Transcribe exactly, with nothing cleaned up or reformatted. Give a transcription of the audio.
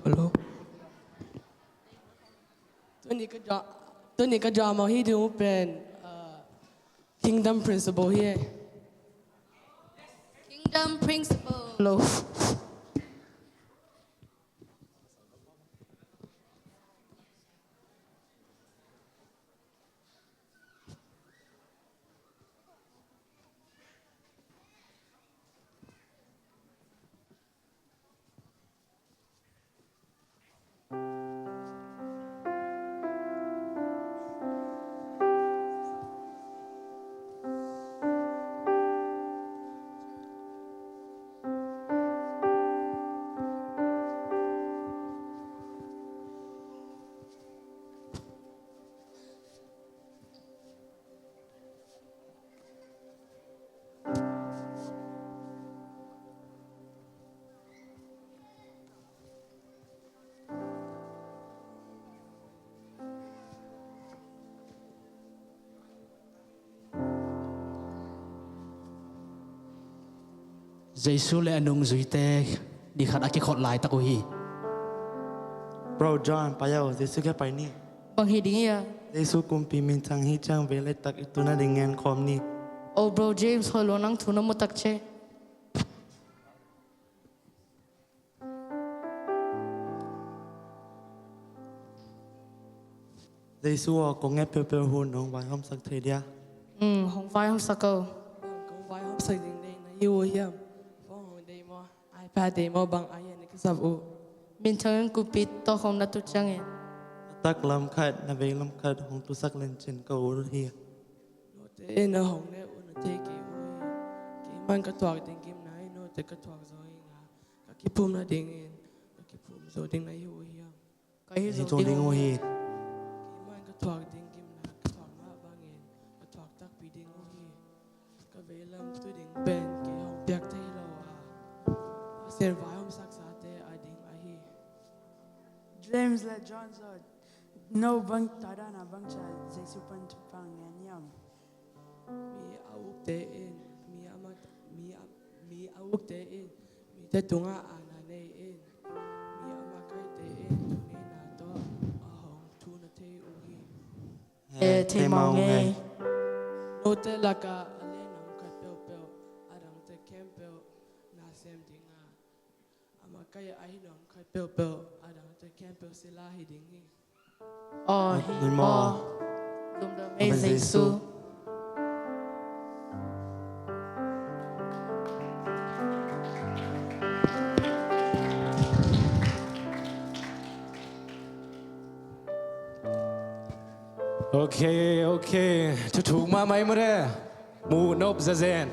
Hello. Tuni ka dra-, tuni ka drama hi ding uh pen, uh, Kingdom Principle hi. Kingdom Principle. Hello. Jesu le a nungzuite ni khat a kikhot laitak uh hi. Bro John, pai aw, Jesu kiang pai ni. Bang hi ding hia? Jesu kumpi minthang hi ciang vei le tak i tun nading ngen khawm ni. Oh, Bro James, hoih lua nang thu na mu tak ci. Jesu aw, kong nget peuhpeuh hun hong vaihawmsak thei dia? Mm, hong vaihawmsak o. Kong vaihawmsak ding deih na hi uh hiam? Phone hong deih maw, iPad deih maw, bang a hiam na kisap uh? Minthang in kumpi tawh hong na tu ciangin, na taklam khat, na veilam khat hong tusak lencin ka ut uh hi. Note in na hong ne uh na thei kei uh hi. Keiman ka thuak ding gimna hi, note ka thuak zo hi nga. Ka kiphum nadingin, ka kiphum zo ding na hi uh hiam? Ka hi zo ding uh hi. Keiman ka thuak ding gimna ka thuak mah bangin ka thuak takpi ding uh hi. Ka veilam tu ding pen kei hong piak thei lo a, Pasian vaihawmsaksate a ding ahi. James le John zaw, no bang tada na bang ca Jesu pan thupha ngen hiam? Mi a ukte in, mi a mat-, mi a, mi a ukte in, mite tungah aana nei in, mi a makaite in, ngeina tawh a hong thu na thei uh hi. Eh, thei mawk ngei. Note lakah a lehna om khat peuhpeuh, a dangte khempeuh na sem ding a, a makai a hi nuam khat peuhpeuh, a dangte khempeuh sila hi ding hi. Aw, hi maw? Lungdam ei Jesu. Ok, ok. Thuthuk mahmah i mure. Muh nop zazen.